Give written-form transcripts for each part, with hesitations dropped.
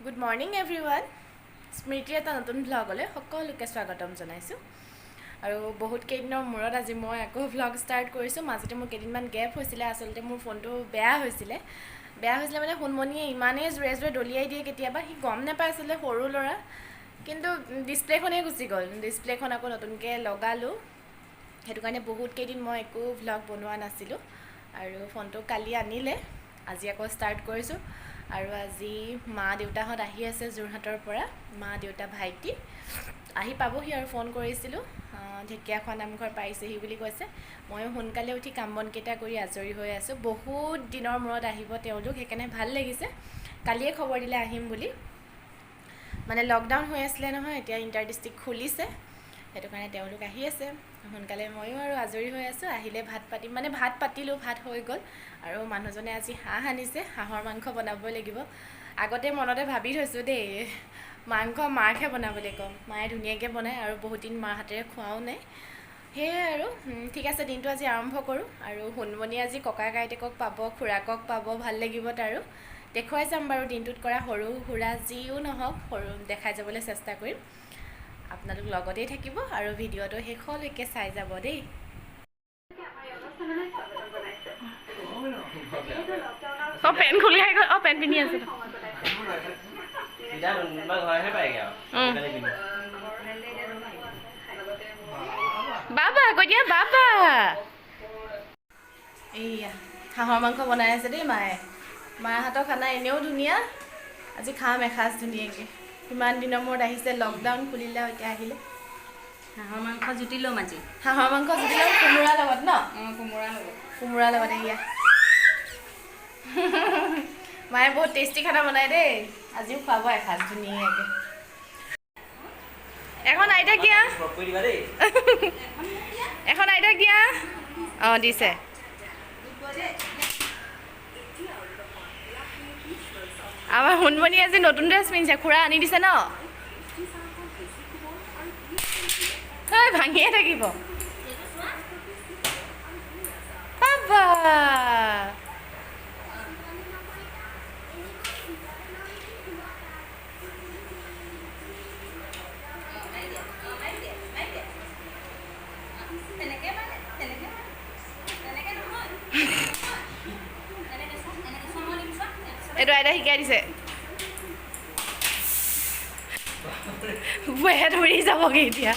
Good morning everyone, স্মৃতিৰ এটা নতুন ভ্লগলৈ সকলোকে স্বাগতম জনাইছোঁ। আৰু বহুত কেইদিনৰ মূৰত আজি মই আকৌ ভ্লগ ষ্টাৰ্ট কৰিছোঁ। মাজতে মোৰ কেইদিনমান গেপ হৈছিলে, আচলতে মোৰ ফোনটো বেয়া হৈছিলে। বেয়া হৈছিলে মানে সোণমণিয়ে ইমানেই জোৰে জোৰে দলিয়াই দিয়ে কেতিয়াবা, সি গম নাপায়, আচলতে সৰু ল'ৰা, কিন্তু ডিছপ্লেখনেই গুচি গ'ল। ডিছপ্লেখন আকৌ নতুনকৈ লগালোঁ। সেইটো কাৰণে বহুত কেইদিন মই একো ভ্লগ বনোৱা নাছিলোঁ। আৰু ফোনটো কালি আনিলে, আজি আকৌ ষ্টাৰ্ট কৰিছোঁ। আৰু আজি মা দেউতাহঁত আহি আছে যোৰহাটৰ পৰা। মা, দেউতা, ভাইটি আহি পাবহি আৰু ফোন কৰিছিলোঁ, ঢেকীয়াখোৱা নামঘৰ পাইছেহি বুলি কৈছে। ময়ো সোনকালে উঠি কাম বনকেইটা কৰি আজৰি হৈ আছোঁ। বহুত দিনৰ মূৰত আহিব তেওঁলোক, সেইকাৰণে ভাল লাগিছে। কালিয়ে খবৰ দিলে আহিম বুলি। মানে লকডাউন হৈ আছিলে নহয়, এতিয়া ইণ্টাৰ ডিষ্ট্ৰিক্ট খুলিছে, সেইটো কাৰণে তেওঁলোক আহি আছে সোনকালে। ময়ো আৰু আজৰি হৈ আছোঁ। আহিলে ভাত পাতিম, মানে ভাত পাতিলোঁ, ভাত হৈ গ'ল। আৰু মানুহজনে আজি হাঁহ আনিছে, হাঁহৰ মাংস বনাবই লাগিব। আগতে মনতে ভাবি থৈছোঁ দেই, মাংস মাকহে বনাবলৈ ক'ম, মায়ে ধুনীয়াকৈ বনায় আৰু বহুত দিন মাৰ হাতেৰে খোৱাও নাই। সেয়াই আৰু ঠিক আছে, দিনটো আজি আৰম্ভ কৰোঁ। আৰু সোণমণি আজি ককাক আইতাকক পাব, খুৰাকক পাব, ভাল লাগিব তাৰো। দেখুৱাই যাম বাৰু দিনটোত কৰা সৰু সুৰা যিও নহওক, সৰু দেখাই যাবলৈ চেষ্টা কৰিম। আপোনালোক লগতেই থাকিব আৰু ভিডিঅ'টো শেষলৈকে চাই যাব দেই। অঁ, পেণ্ট খুলি খাই গ'ল। অঁ, পেণ্ট পিন্ধি আছে। চিধা কোনোবা ঘৰহে পায়গে আৰু। সোনকালে পিন্ধি। বাবা কৈ দিয়া, বাবা। এইয়া হাঁহৰ মাংস বনাই আছে দেই মায়ে। মাৰ হাতৰ খানা এনেও ধুনীয়া। আজি খাম এসাঁজ ধুনীয়াকৈ। ইমান দিনৰ মূৰত আহিছে, লকডাউন খুলিলে আৰু এতিয়া আহিলে। হাঁহৰ মাংস জুতি ল'ম আজি। হাঁহৰ মাংস জুতি ল'ম কোমোৰাৰ লগত ন? অঁ, কোমোৰাৰ লগত। কোমোৰাৰ লগত। এয়া মায়ে বহুত টেষ্টি খানা বনায় দেই। আজিও খুৱাব এসাঁজ ধুনীয়াকৈ। এখন আইতাক দিয়া। লগ কৰি দিবা দেই। এখন আইতাক দিয়া। অঁ, দিছে। আমাৰ সোণমণি আজি নতুন ড্ৰেছ পিন্ধিছে, খুৰা আনি দিছে ন? ঐ, ভাঙিয়ে থাকিব। বাবা, এইটো আইতাই শিকাই দিছে। পেট উৰি যাবগৈ এতিয়া।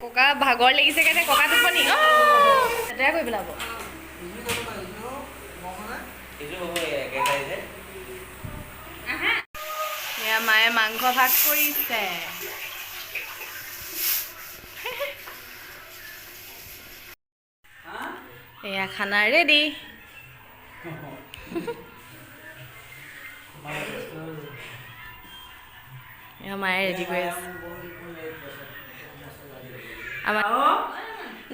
ককা ভাগৰ লাগিছে কাৰণে ককা টোপনি। অঁ, লেতেৰা কৰি পেলাব। এইযোৰ হ'ব একে চাইজে। এয়া মায়ে মাংস ভাগ কৰিছে। এয়া খানা ৰেডি। এয়া মায়ে ৰেডি কৰি আছে। আমাৰ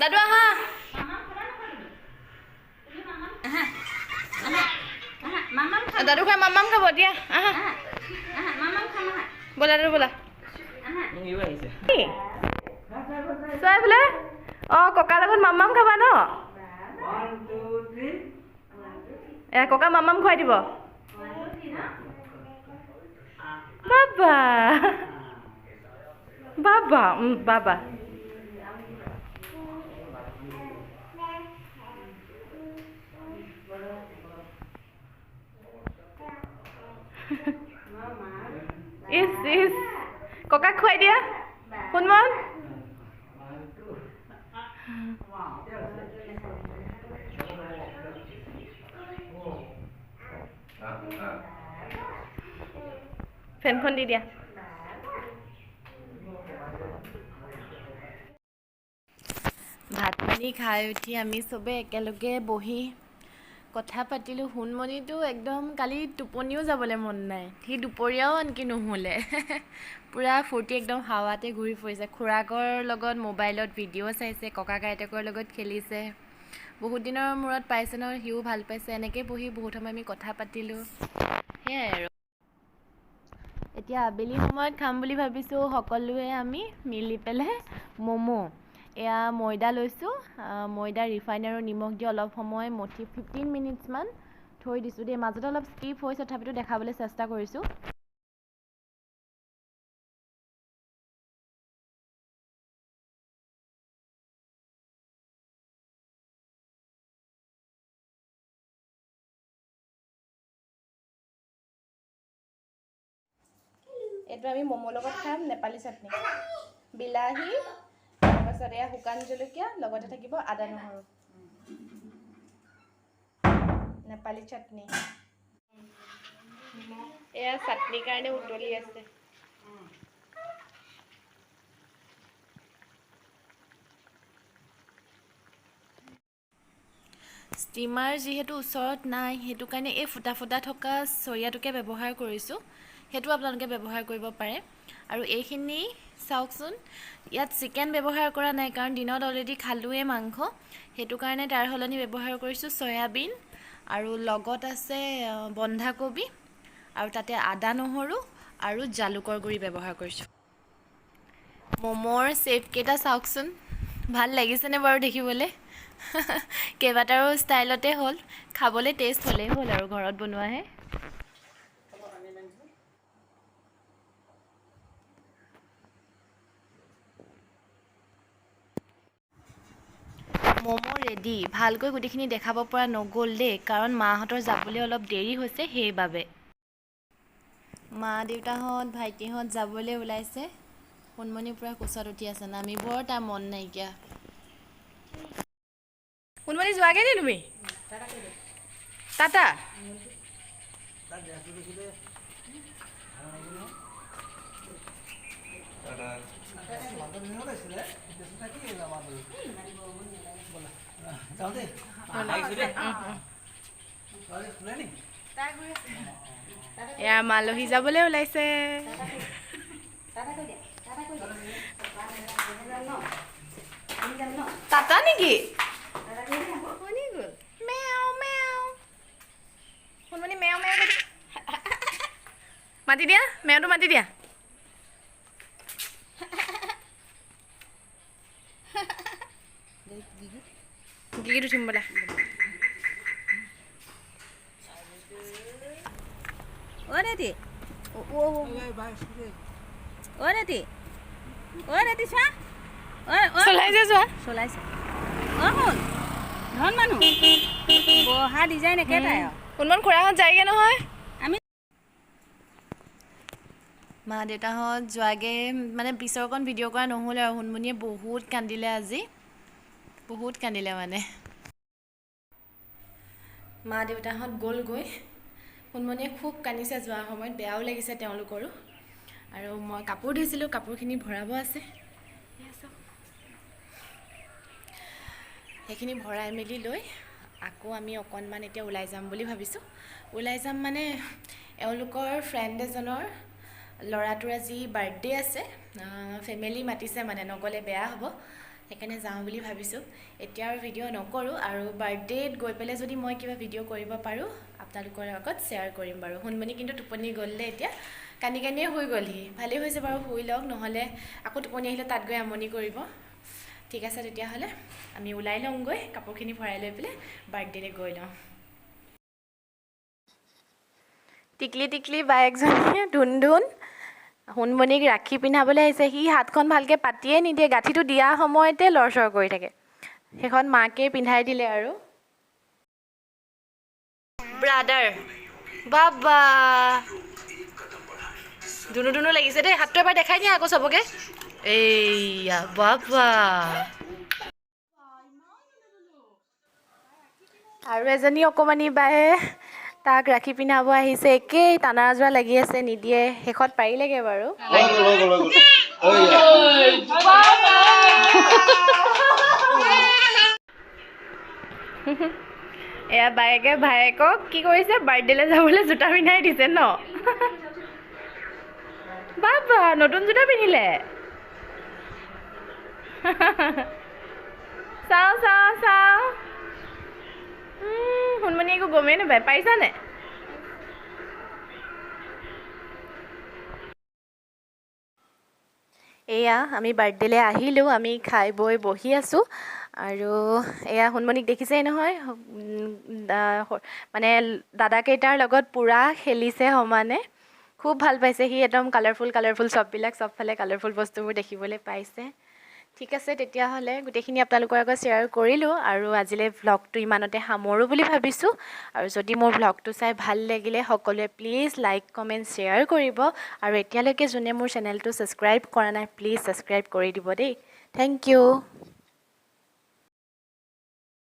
দাদু আহা। দাদু খাই মামাম খাব দিয়া, আহা। ব'লা দাদু, ব'লা। ইও আহিছে। চোৱা এইফালে। অঁ, ককাৰ লগত মামাম খাবা ন? এ ককা মামাম খুৱাই দিব। বাবা বাবা, বাবা। ইচ ইচ, ককাক খুৱাই দিয়া সোণমন। ফেনখন দি দিয়া। ভাত পানী খাই উঠি আমি চবে একেলগে বহি কথা পাতিলোঁ। সোণমণিটো একদম কালি টোপনিও যাবলৈ মন নাই, সি দুপৰীয়াও আনকি নুশুলে। পূৰা ফূৰ্তি, একদম হাৱাতে ঘূৰি ফুৰিছে। খুৰাকৰ লগত মোবাইলত ভিডিঅ' চাইছে, ককাক আইতাকৰ লগত খেলিছে। বহুত দিনৰ মূৰত পাইছে ন, সিও ভাল পাইছে। এনেকৈ বহি বহুত সময় আমি কথা পাতিলোঁ, সেয়াই আৰু। এতিয়া আবেলি সময়ত খাম বুলি ভাবিছোঁ সকলোৱে আমি মিলি পেলাই ম'ম'। এয়া ময়দা লৈছোঁ, ময়দা, ৰিফাইন আৰু নিমখ দি অলপ সময় মঠি 15 মিনিটছমান থৈ দিছোঁ দেই। মাজতে অলপ স্কিপ হৈছে, তথাপিতো দেখাবলৈ চেষ্টা কৰিছোঁ। এইটো আমি ম'ম' লগত খাম, নেপালী চাটনি, বিলাহী, তাৰপাছত এয়া শুকান জলকীয়া, লগতে থাকিব আদা নহৰু, নেপালী চাটনি। এয়া চাটনিৰ কাৰণে উতলি আছে। ষ্টিমাৰ যিহেতু ওচৰত নাই, সেইটো কাৰণে এই ফুটা ফুটা থকা চৰিয়াটোকে ব্যৱহাৰ কৰিছোঁ। সেইটো আপোনালোকে ব্যৱহাৰ কৰিব পাৰে। আৰু এইখিনি চাওকচোন, ইয়াত চিকেন ব্যৱহাৰ কৰা নাই, কাৰণ দিনত অলৰেডি খালোঁৱেই মাংস, সেইটো কাৰণে তাৰ সলনি ব্যৱহাৰ কৰিছোঁ চয়াবিন, আৰু লগত আছে বন্ধাকবি, আৰু তাতে আদা নহৰু আৰু জালুকৰ গুড়ি ব্যৱহাৰ কৰিছোঁ। ম'মৰ শ্বেপকেইটা চাওকচোন, ভাল লাগিছেনে বাৰু দেখিবলৈ? কেইবাটাৰো ষ্টাইলতে হ'ল, খাবলৈ টেষ্ট হ'লেই হ'ল আৰু, ঘৰত বনোৱাহে। ম'ম' ৰেডি। ভালকৈ গোটেইখিনি দেখাব পৰা নগ'ল দেই, কাৰণ মাহঁতৰ যাবলৈ অলপ দেৰি হৈছে, সেইবাবে। মা দেউতাহঁত ভাইটিহঁত যাবলৈ ওলাইছে। সোণমণি পূৰা কোচত উঠি আছে, নামিবৰ তাৰ মন নাইকিয়া। সোণমণি যোৱাগৈ নি তুমি? টাটা। এয়া মালহী যাবলৈ ওলাইছে। টাটা নেকি? মেও মেও। সোণমণি মেও মেও কৰি মাতি দিয়া, মেওটো মাতি দিয়া। গিগিত উঠিম বোলে। অ' দাদি, অ' দাদি, অ' দাদি, চোৱা, চলাইছে, চোৱা চলাইছে। অ' শুন, ধন মানুহ বহা ডিজাইন একেটাই আৰু। সোণমন খুৰাহঁত যায়গৈ নহয়। আমি মা দেউতাহঁত যোৱাগৈ, মানে পিছৰকণ ভিডিঅ' কৰা নহ'ল আৰু। সোণমণিয়ে বহুত কান্দিলে আজি, বহুত কান্দিলে মানে। মা দেউতাহঁত গ'লগৈ, সোণমণিয়ে খুব কান্দিছে যোৱাৰ সময়ত, বেয়াও লাগিছে তেওঁলোকৰো। আৰু মই কাপোৰ ধুইছিলোঁ, কাপোৰখিনি ভৰাব আছে, সেইখিনি ভৰাই মেলি লৈ আকৌ আমি অকণমান এতিয়া ওলাই যাম বুলি ভাবিছোঁ। ওলাই যাম মানে এওঁলোকৰ ফ্ৰেণ্ড এজনৰ ল'ৰাটোৰ আজি বাৰ্থডে আছে, ফেমিলি মাতিছে, মানে নগ'লে বেয়া হ'ব, সেইকাৰণে যাওঁ বুলি ভাবিছোঁ। এতিয়া আৰু ভিডিঅ' নকৰোঁ, আৰু বাৰ্থডেত গৈ পেলাই যদি মই কিবা ভিডিঅ' কৰিব পাৰোঁ আপোনালোকৰ লগত শ্বেয়াৰ কৰিম বাৰু। সোণমণি কিন্তু টোপনি গ'ল দেই, এতিয়া কান্দি কান্দিয়ে শুই গ'লহি। ভালেই হৈছে বাৰু, শুই লওক, নহ'লে আকৌ টোপনি আহিলে তাত গৈ আমনি কৰিব। ঠিক আছে, তেতিয়াহ'লে আমি ওলাই লওঁগৈ, কাপোৰখিনি ভৰাই লৈ পেলাই বাৰ্থডেলৈ গৈ লওঁ। টিকলি টিকলি বায়েকজনীয়ে ধুন ধুন সোণমণিক ৰাখি পিন্ধাবলৈ আহিছে। সি হাতখন ভালকৈ পাতিয়ে নিদিয়ে, গাঁঠিটো দিয়া সময়তে লৰচৰ কৰি থাকে। সেইখন মাকে পিন্ধাই দিলে আৰু। ব্ৰাদাৰ বাবা দুনু দুনু লাগিছে দেই, হাতটো এবাৰ দেখাই দিয়া আকৌ চবকে। এইয়া বাবা। আৰু এজনী অকণমানি বায়ে তাক ৰাখি পিন্ধাব আহিছে, একেই টানা আজোৰা লাগি আছে, নিদিয়ে। শেষত পাৰিলেগৈ বাৰু। এয়া বায়েকে ভায়েকক কি কৰিছে, বাৰ্থডেলৈ যাবলৈ জোতা পিন্ধাই দিছে ন। বাবা নতুন জোতা পিন্ধিলে। চাওঁ চাওঁ চাওঁ, সোণমণি একো গমেই নাপায়। পাৰিছানে? এয়া আমি বাৰ্থডেলৈ আহিলোঁ, আমি খাই বৈ বহি আছোঁ। আৰু এয়া সোণমণিক দেখিছেই নহয়, মানে দাদাকেইটাৰ লগত পূৰা খেলিছে সমানে, খুব ভাল পাইছে সি। একদম কালাৰফুল কালাৰফুল চববিলাক, চবফালে কালাৰফুল বস্তুবোৰ দেখিবলৈ পাইছে। ঠিক আছে, তেতিয়াহ'লে গোটেইখিনি আপোনালোকৰ আগত শ্বেয়াৰ কৰিলোঁ আৰু আজিলৈ ভ্লগটো ইমানতে সামৰোঁ বুলি ভাবিছোঁ। আৰু যদি মোৰ ভ্লগটো চাই ভাল লাগিলে সকলোৱে প্লিজ লাইক, কমেণ্ট, শ্বেয়াৰ কৰিব। আৰু এতিয়ালৈকে যোনে মোৰ চেনেলটো ছাবস্ক্ৰাইব কৰা নাই, প্লিজ ছাবস্ক্ৰাইব কৰি দিব দেই। Thank you.